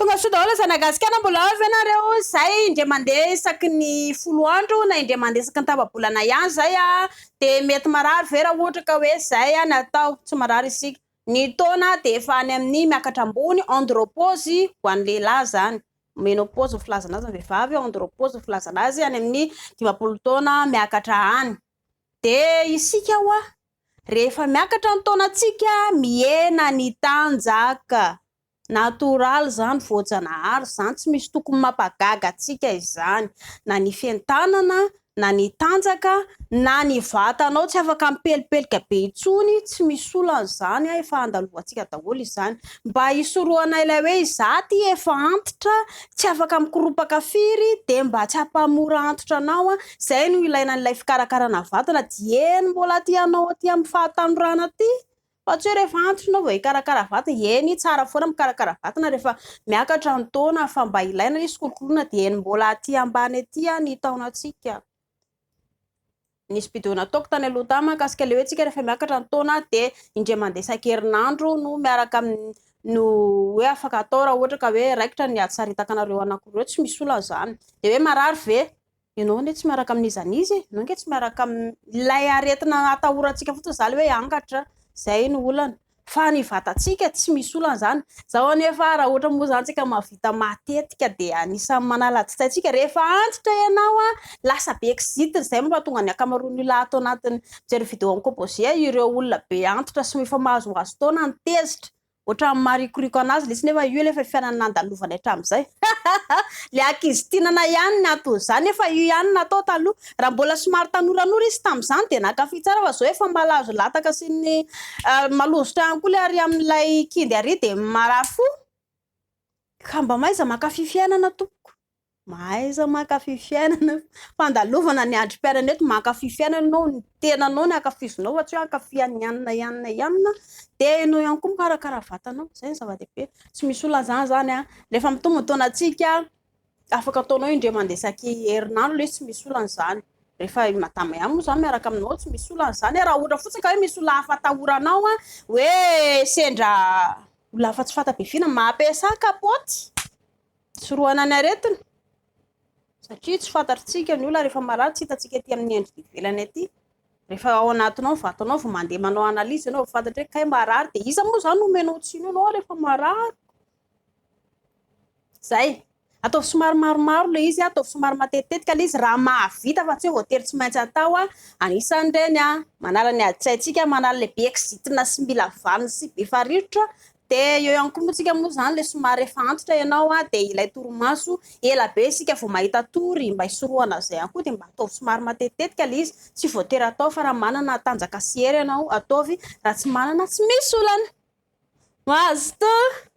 Tonga soa daholo zanagasikara, mbola ao ve nareo? Zay indray mandeha isaky ny 10 andro na indray mandeha isaky ny tapa-bolana ihany zay a. Dia mety marary ve raha ohatra ka hoe zay a ny atao? Tsy marary isika. Ny taona dia efa any amin'ny miakatra ambony, andropause ho an'ny lehilahy zany. Ménopause ny filazana azy ny vehivavy, andropause ny filazana azy any amin'ny 50 taona miakatra any. Dia isika hoa, rehefa miakatra ny taonantsika, mihena ny tanjaka. Natoraly izany, voajanahary izany, tsy misy tokony mampagaga antsika izany. Na ny fientanana, na ny tanjaka, na ny vatanao tsy afaka mipelipelika be intsony, tsy misy olana izany, efa andalovantsika daholo izany. Mba hisorohana ilay hoe izaho ity efa antitra, tsy afaka mikoropaka firy, dia mba tsy hampamora antitra anao, izay no ilaina an'ilay fikarakarana vatana dieny mbola aty anao aty amin'ny fahatanorana aty. Fa tsy hoe rehefa antitra ianao vao hikarakara vatana. Eny, tsara foana mikarakara vatana rehefa miakatra ny taona fa mba ilaina ilay izy kolokoloina dieny mbola aty ambany aty ny taonantsika. Nisy video nataoko tany aloha tany mahakasika ilay hoe tsika rehefa miakatra ny taona dia indray mandeha isan-kerinandro no miaraka amin'ny no hoe afaka atao raha ohatra ka hoe raikitra ny ady saritaka anareo anankiroa eo, tsy misy olana izany. Dia hoe marary ve? Ianao anie tsy miaraka amin'iza n'iza e, ianao ange tsy miaraka amin'ilay aretina atahorantsika fotsiny izany hoe angatra, izay no olana. Fa ny vatantsika tsy misy olana izany. Izao anefa raha ohatra moa izany tsika mahavita matetika dia anisan'ny manala adin-tsaintsika. Rehefa antitra ianao an, lasa be kizitina, izay no mahatonga ny ankamaroan'ny olona ato anatin'ny mijery vidéo amin'ny composé ireo olona be antitra sy efa mahazoazo taona no tezitra. Ohatran'ny maharikoriko anazy lesy nefa io efa fiainana nandalovany hatramin'izay. Le ankizy tinana ihany ny anton'izany nefa io ihany natao taloha. Raha mbola somary tanoranora izy tamin'izany dia nankafy tsara fa zao efa malazo lataka sy ny malozotra ihany koa le ary amin'ilay kindy ary dia marary fo. Ka mba mahaiza mankafy fiainana tompoko. Mahaiza mankafy fiainana, fandalovana ny androm-piainana eto, mankafy fiainana ianao, ny tenanao no ankafizinao fa tsy hoe hankafy an'i anona i anona i anona, dia ianao ihany koa mikarakara vatanao, izay no zava-dehibe, tsy misy olana izany izany an, rehefa mitombo ny taonantsika, afaka ataonao indray mandeha isaky herinandro ilay izy tsy misy olana izany, rehefa i madama ihany moa izany miaraka aminao tsy misy olana izany, raha ohatra fotsiny ka hoe misy olona hafa atahoranao an, hoe sendra olona hafa tsy fanta-piaviana, mampiasà kapaoty. Sorohana ny aretina satria tsy fantatritsika ny olona rehefa marary, tsy hitantsika aty amin'ny endrika ivelany aty. Rehefa ao anatinao ny vatanao vao mandeha manao analyse ianao vao fantatra hoe kay marary dia iza moa izany no omenao tsiny eo ianao rehefa marary. Zay. Ataovy somary maromaro ilay izy, ataovy somary matetitetika ilay izy raha mahavita fa tsy hoe voatery tsy maintsy atao. Anisan'ireny manala ny adin-tsaintsika, manala ilay be kizitina sy mila vaniny sy be farirotra. Dia eo ihany koa moa tsika moa izany ilay somary efa antitra ianao dia ilay torimaso, ela be isika vao mahita tory, mba hisorohana an'izay ihany koa dia mba ataovy somary matetitetika ilay izy, tsy voatery atao fa raha manana tanjaka sy hery ianao ataovy, raha tsy manana tsy misy olana. Mazotoa!